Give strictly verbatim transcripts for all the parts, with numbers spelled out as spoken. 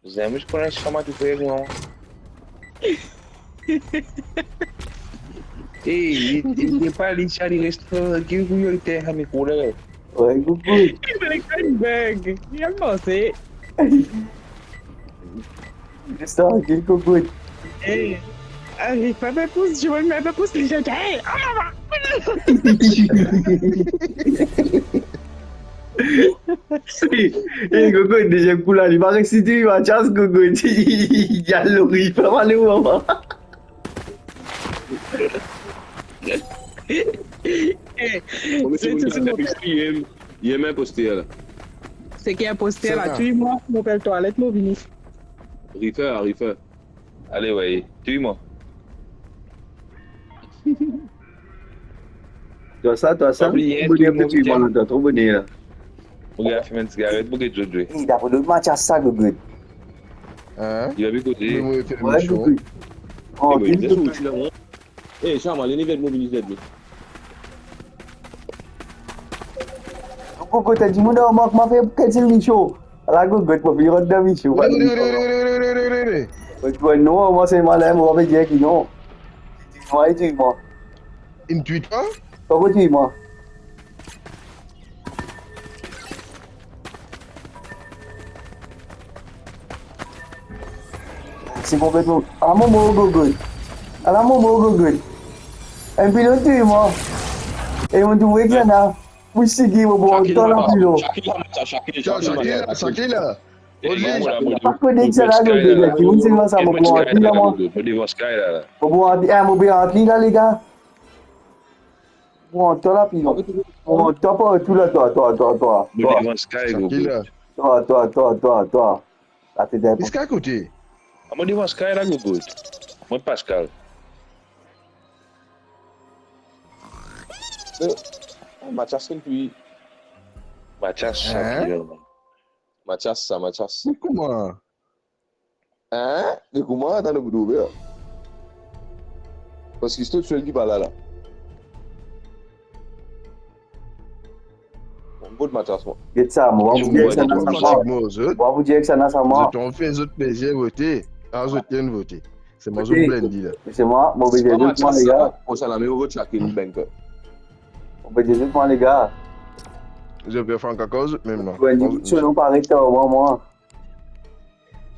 Zame ti konn enn fam a tou fer mwa. Ey, li, li, li pa li, sa li res trankil pou li, li fer sa mikro la. Wey, Gogout. Li finn beg. Li al manze. Res trankil, Gogout. Ey. Ah, li pa pe pous, li pa pe pous, li dir, ey, ah, mama. Ey, Gogout, deziem kou la, li pa resi dir, Mathias, Gogout. Li al lor li, pa mal, mama. Eh, se tou sa. Li enn, li enn inposter la. Seki inposter la, touy mwa, mo pe al twalet, mo vini. Refer, refer. Ale, wey, touy mwa. Twa sa, twa sa. Pa bliye, touy mwa, touy mwa, twa tro boner la. Mo gagn fim enn sigaret, mo gagn zot zwe. Ey, dapre lot Mathias sa, Gogout. Hein? Li pa pe koze. Wey, Gogout. Oh, Gogout. Eh, Shama, li vinn mo vini zet li. Gogout, ena dimoun dan mank, mo fer kel ti misyon. Ala Gogout, mo finn rant dan misyon. Wait, wait, wait, wait, wait, wait, wait, wait. Wait, wait, non, mo se malin, mo pa pe dir ki non. Touy mwa, touy mwa. Inn touy twa? Pa touy mwa. Se konpletman. Ala mo mor, Gogout. Ala mo mor, Gogout. Enn pilon touy mwa. E mo trouve ki ena. Mo sigi, mo pran tan la pilon. Shakil la, Shakil, Shakil, Shakil la, Shakil la. Odi. Pa konek sa la, Gogout. Ki moun se sa, mo pran tan la, mwa. Mo devan Sky la, la. Mo pran, eh, mo pe rant la, lega. Pran twa la pilon. Pran twa partou la, twa, twa, twa, twa. Mo devan Sky, Gogout. Twa, twa, twa, twa, twa. Sa te depan. Sky kote? Ah, mo devan Sky la, Gogout. Mwa Pascal. Eh, Mathias, kel pi? Mathias, hein? Shakil, man. Mathias sa, Mathias. Me kouma? Hein? Me kouma, atann, nou pou trouve la. Paski se to sel ki pa la, la. Bon, kot Mathias, mwa? Get sa, mwa. Mwa pou dir ek sa, na sa, mwa. Mwa pou dir ek sa, na sa, mwa. Zot anvi fer zot plezir, vote. Ah, zot inn vote. Se mwa, zot blende la. Se mwa, mo pe dir zot, mwa, lega. Koumsa la, me mo vot Shakil, banker. Mo pe dir zot, mwa, lega. Zot pe fer kaka, zot mem, non.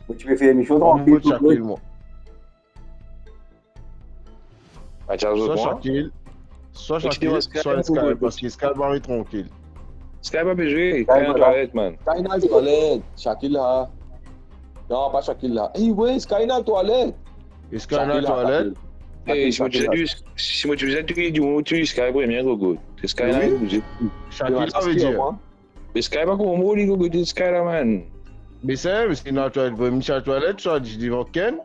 Mo ti pe fer mision trankil, Shakil, mwa. Swa Shakil, swa Shakil, swa Sky, paski Sky pa anvi trankil. Sky pa pe zwe, Sky al twalet, man. Sky al twalet, Shakil la. Non, pa Shakil la. Ey, wey, Sky al twalet. Sky al twalet. Ey, si mo ti bizin touy, si mo ti bizin touy dimoun, mo touy Sky premie, Gogout. Sky la bouze. Shakil, sa ve dir. Me Sky pa kouma mo li, Gogout, Sky la, man. Me sa, paski li al twalet, vre, misie al twalet, swa li devan Ken.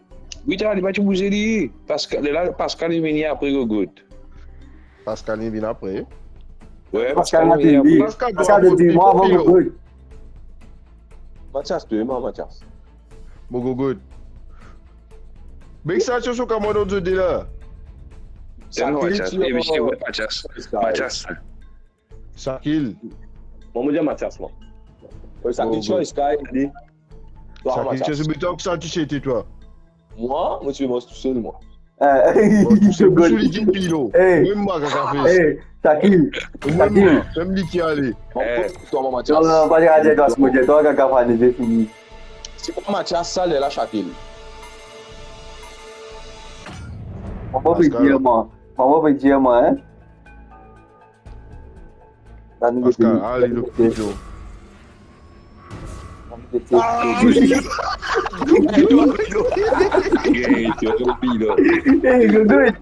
Wi, ta, li pa ti bouze li. Paska-, lerla Pascal inn vini apre, Gogout. Pascal inn vini apre? Wi, Pascal inn vini apre. Pascal, Pascal, touy mwa avan Gogout. Mathias, touy mwa, Mathias. Mo Gogout. Me sa, ti so kamarad zot de la. Mathias, Mathias. Shakil. Mwa, mo dir Mathias, mwa. Shakil, Sky, li. Twa, Mathias. Shakil, se beton ki sa ti sete twa. Mwa, mo ti pe manz tousel, mwa. Bon, tousel, tousel, li dir pilon. Mem mwa, kaka fes. Shakil, Shakil. Mem li ki ale. Twa, mwa, Mathias. Non, non, pa dir, pa dir, twa, mo dir twa, kaka fane, se fini. Se pa Mathias sa, lerla Shakil. Mwa, mo pe dir, mwa. Mwa, mo pe dir, mwa, hein. Pascal, ale, nou pilon. Ey, Gogout.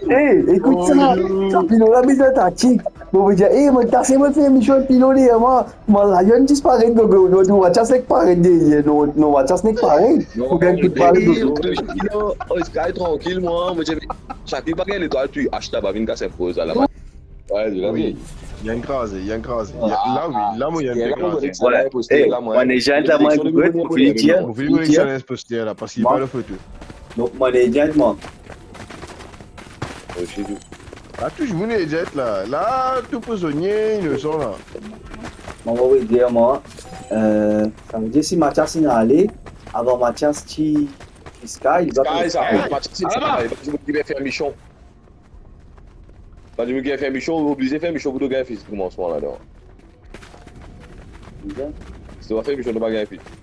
Ey, ekout sa. Sa pilon la bizin taktik. Bon, mo dir, ey, mo tase, mo fer mision pilon li, mwa. Mo la, li disparet, Gogout. Non, non, Mathias nek paret deryer. Non, non, Mathias nek paret. Pou gagn tou paret, Gogout. Non, Sky trankil, mwa. Mo dir, Shakil pa gagn letwal, touy H la, pa vinn kas enpoz la. Wi. Li enn kraze, li enn kraze. La, wi, la, mo enn kraze. Ey, mwa, mo fini dir, mo fini dir. Mo fini dir, mo fini dir, paski li pa lor foto. Non, mwa, mo fini dir, mwa. Ah, touzour, mo fini dir la. La, tou prizonie, inosan la. Mwa, mo fini dir, mwa. Euh, sa ve dir si Mathias inn ale, Avan Mathias ti, ti Sky, li pa Sky, sa, Sky. Mathias, ti Sky. Alaba! Li pa dimoun ki fer mision. Pa dimoun ki fer mision, ou oblize fer mision pou to gagn fizi koumansman ladan. Bizar. Si to pa fer mision, to pa gagn fizi.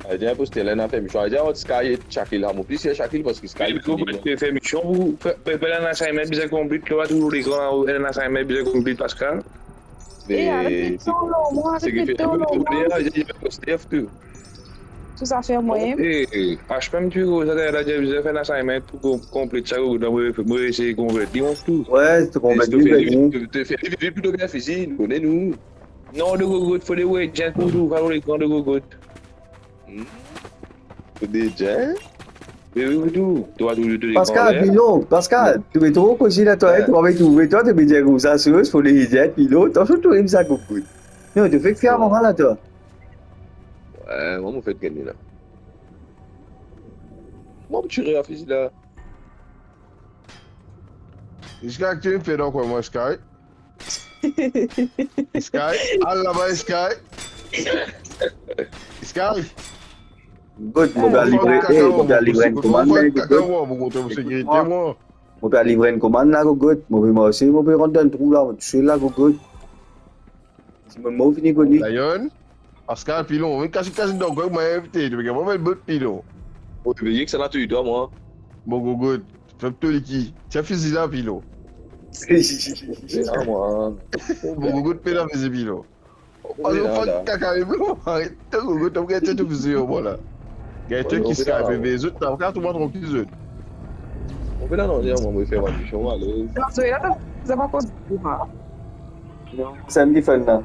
Savedir inposter la, ena fer mision. Savedir ant Sky e Shakil la, mo pli sir Shakil parski Sky li fini, fer mision pou, pe, pe, pe, enn assignment bizin konplit, to pa trouv lekran la, enn assignment bizin konplit, Pascal. E, aret met tan lor mwa, aret met tan lor mwa. Li, li, li, li, li, Tou sa fer mwa. E, e, H P M ti koz sa, la, la, bizin fer enn assignment pou konplet sa, mo, mo esey konplet li, mo tou. Wi, to konplet li, to fer li, to fer li vit pou to gagn fizi, nou kone nou. Non, de gogot, fode wi, Jen pou tou, fode lekran de gogot. Hmm. Fode Jen? Wi, wi, wi, tou. To, tou, tou, tou, Pascal, Pilon, Pascal, to pe tro koze la, twa, twa, to pe dir koumsa, sos, fode Jen, Pilon, to, to, to, sa gogot. Non, to fek fer avan la, twa. Wi, mwa, mo fek gagne la. Mwa, mo tire a fizi la. Sky, ki to fer dan kwen mwa, Sky? Sky, al laba, Sky. Sky. Gogot, mo pe al livre, eh, mo pe al livre enn komann, la, gogot. Mo kontan sekirite, mwa. Mo pe al livre enn komann la, gogot. Mo pe marse, mo pe rant dan trou la, mo tousel la, gogot. Si mo, mo fini kone. Lion, Pascal, Pilon, vinn kas, kas dan kwen, mo invite, to pe gagn mwa, mo bot Pilon. Mo pe veye ki sa la touy twa, mwa. Mo gogot, fer to liki. Tir fizi la, Pilon. Ah, mwa. Mo gogot, pena fizi, Pilon. Alo, fak kaka, Pilon. Aret, to gogot, to gagn tir fizi, mwa la. Gagn tir ki Sky pe veye zot, ta kapav trouv mwa trankil zot. Mo pe la, non, non, mo fer bann mision, ale. Non, Zoé, la, to, to pa koz pou mwa. Non, sa ki fer la.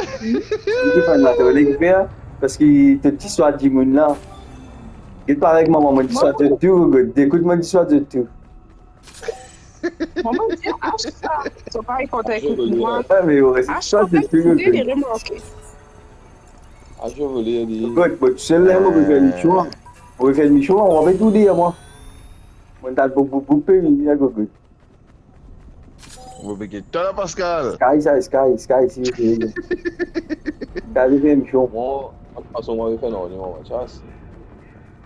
Sa ki fer la, to le ki fer, parski to diswad dimoun la. Get parey mwa, mo diswad zot tou, gogot. Ekout, mo diswad zot tou. Mwa, mo dir, ah, sa, to pa kontan ekout mwa. Ah, me wi, ah, sa, se tou, li remarke. Ah, je voulais dire. Gogot, mo tousel la, mo pe fer mision. Mo pe fer mision, mo pe tou dir mwa. Mo tann pou, pou, pou pe vini la, gogot. Mo pe get twa la, Pascal. Sky sa, Sky, Sky, si, si, si. Sky, li fer mision. Bon, de tout fason, mo pe fer nanye, mo, Mathias.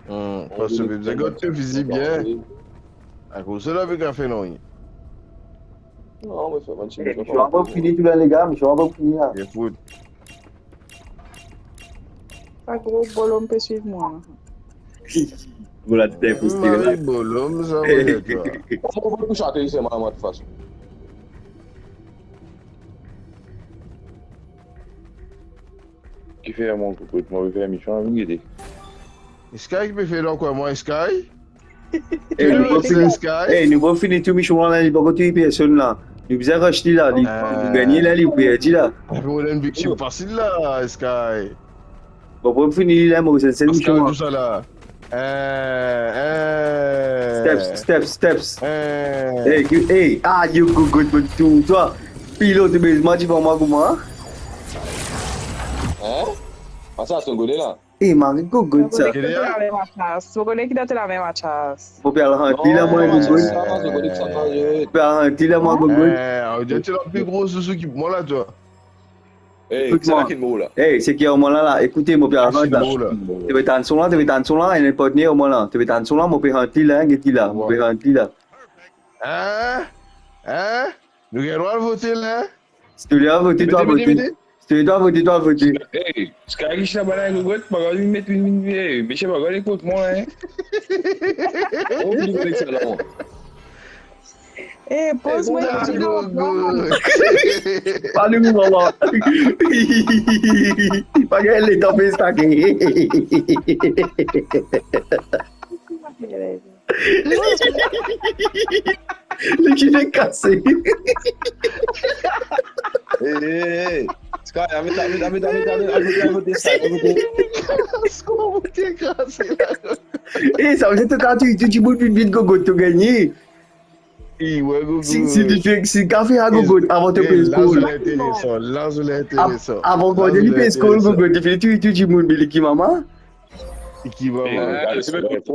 Hmm, parski bizin gard to fizi bien. Akoz sa, la, pe kapav fer nanye. Non, mo fer bann ti mision. Eh, mision pa fini tou la, lega, mision pa fini la. Bien fout. Sa gro bolom pe swiv mwa. Gro la, ti pe postir la. Mari bolom sa, mwa, twa. Kouma ou pou sate, se mwa, mwa, de tout fason. Ki fer mwa, kout mwa, fer mision, vinn gete. Sky ki pe fer la ankor, mwa, Sky? Eh, nou pa fini, eh, nou pa fini tou mision la, li pa konn touy personn la. Nou bizin rush li la, li, li gagne la, li perdi la. Ou pou donn viktim fasil la, Sky. Bon, pou fini li la, mo, se, se mision la. Pascal, tou sa la. Eh, eh. Steps, steps, steps. Eh. Eh, ki, eh, ah, yo, gogot, mo tou, twa. Pilon, to bezwen dir mwa kouma? Hein? Asa, to gode la. Eh, mari gogot sa. Mo kone ki dan to lame, Mathias. Mo pe al rant li la, mwa, gogot. Mo pe al rant li la, mwa, gogot. Eh, ou dir ti la pli gro sousou ki mwa la, twa. Eh, ekout mwa. Eh, seki mwa la, la. Ekoute, mo pe al rant la. To pe tann son la, to pe tann son la, enn partner mwa la. To pe tann son la, mo pe rant li la, get li la, mo pe rant li la. Hein? Hein? Nou gagn drwa vote la? Si to le vote, to vote. Si to le vote, to vote. Hey, Sky, ki sa, bana, gogot, pa gagn met, met, met, eh, mesie, pa gagn kot mwa, hein. Oh, li konek sa la, mwa. Eh, poz mwa, eh, ti gogo. Pa nou, mama. Pa gagn letan pe stake. Li ki pe kase. Eh, eh, eh. Sky, amet, amet, amet, amet, amet, amet, amet, amet, Sky, amet. Kouma ou pe kase la? Eh, sa ve dir to kapav touy tou dimoun vit, vit, gogot, to gagne. Eh, ouais, gogot. Si, si li fek, si li kapav fer a gogot avan to pez call. La, zot interesan, la, zot interesan. Avan, kan li pez call, gogot, li fini touy tou dimoun, me li ki mama? Ki mama?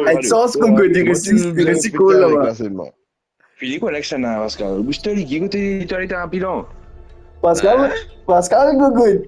Enn sans, gogot, li resi, li resi call laba. Fini konek sa la, Pascal. Bouste li, ki kote li, to ale, to ale, Pilon? Pascal, Pascal, gogot.